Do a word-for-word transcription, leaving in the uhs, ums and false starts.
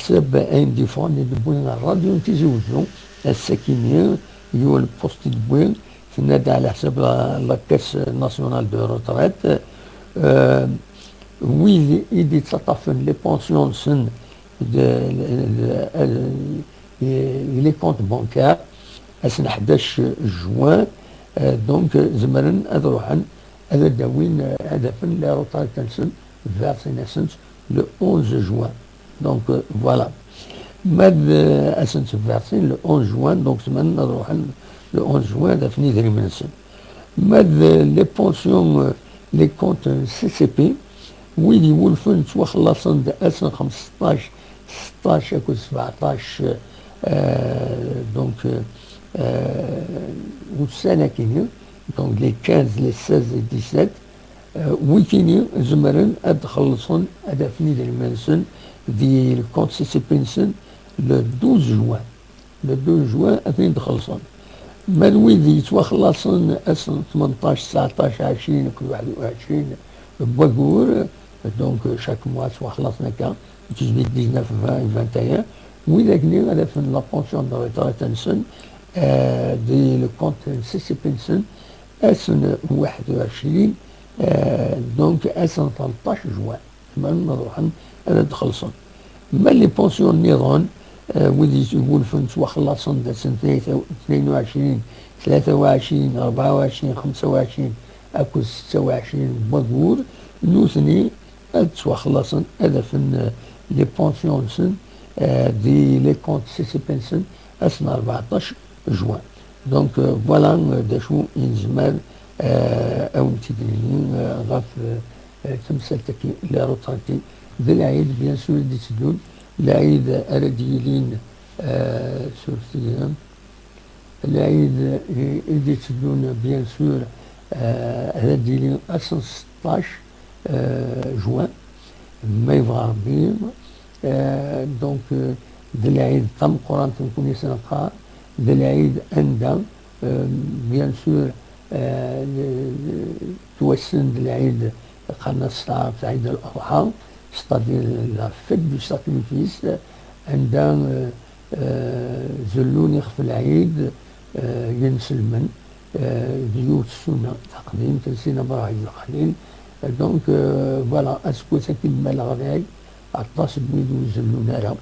Seb ayen d-yeffɣen i d-wwi ṛṛadyu n Tizi Wezzu, ass-akini, yiwen post i d-wwi, tenna-d ɛla ḥsab la, la Caisse Nationale de Retraite, euh, wid i d-yettaṭṭafen les pensions-nsen de, de, de, les comptes bancaires, ass n ḥdac juin, euh, donc, zemren ad ruḥen ad d-awin, euh, ad afen les retraites-nsen, versen-asent le onze juin. Donc, euh, voilà. Ma d, euh, asen-ttversin le onze juin, donc zemren ad ruḥen le onze juin ad afen idrimen-nsen. Ma d, euh, les pensions, euh, les comptes C C P, wid iwulfen ttwaxellaṣen-d ass n xmesṭac, seṭṭac akked sebɛeṭac, euh, donc, euh, euh, ussan-akini, donc les quinze, les seize et dix-sept, euh, wikini zemren ad xellṣen, ad afen idrimen-nsen di le compte C C P-nsen le douze juin. Le douze juin ad ten-id-xellṣen. Ma d wid yettwaxellaṣen ass n tmenṭac, tseɛṭac, ɛecrin akked waḥed u ɛecrin n waggur, donc chaque mois ttwaxellaṣen akka, huit, dix-neuf, vingt, vingt et un, wid-akni ad afen la pension de retraite-nsen, euh, di le compte C C P-nsen, ass n waḥed u ɛecrin, euh, donc ass n tleṭṭac juin. Zemren ad ruḥen ad d-xellṣen. Ma les pensions nniḍen, euh, wid yettwulfen ttwaxellaṣen-d ass n tnayen u ɛecrin, tlata u ɛecrin, rebɛa u ɛecrin, xemsa u ɛecrin akked setta u ɛecrin n waggur, nutni ad ttwaxellaṣen, ad afen, euh, les pensions-nsen, euh, di les comptes C C P-nsen ass n rbeɛṭac juin. Donc, euh, voilà, euh, d acu i nezmer, euh, ad wen-t-id-nini, euh, ɣef, euh, euh, temsalt-agi, les retraités. D lɛid, bien sûr, i d-itteddun. Lɛid ara d-yilin, euh, sur tigran. Lɛid i, i d-itteddun, bien sûr, euh, ara d-yili ass n seṭṭac, euh, juin, ma yebɣa Rebbi. Euh, donc, euh, d lɛid tameqqrant nekkni s neqqar, d lɛid anda, euh, bien sûr, euh, ttwassen d lɛid, qqaren-as s taɛrabt Ɛid al-Adḥa, c'est-à-dire la fête du sacrifice, anda, euh, euh, zellun ixef lɛid, euh, yenselmen, euh, d yiwet ssunna taqdimt n Sidna Ṛebbi Ɛziz Lxalil. Euh, donc, euh, voilà, aseggas-agi d ma leɣday, aṭas n wid ur zellun ara.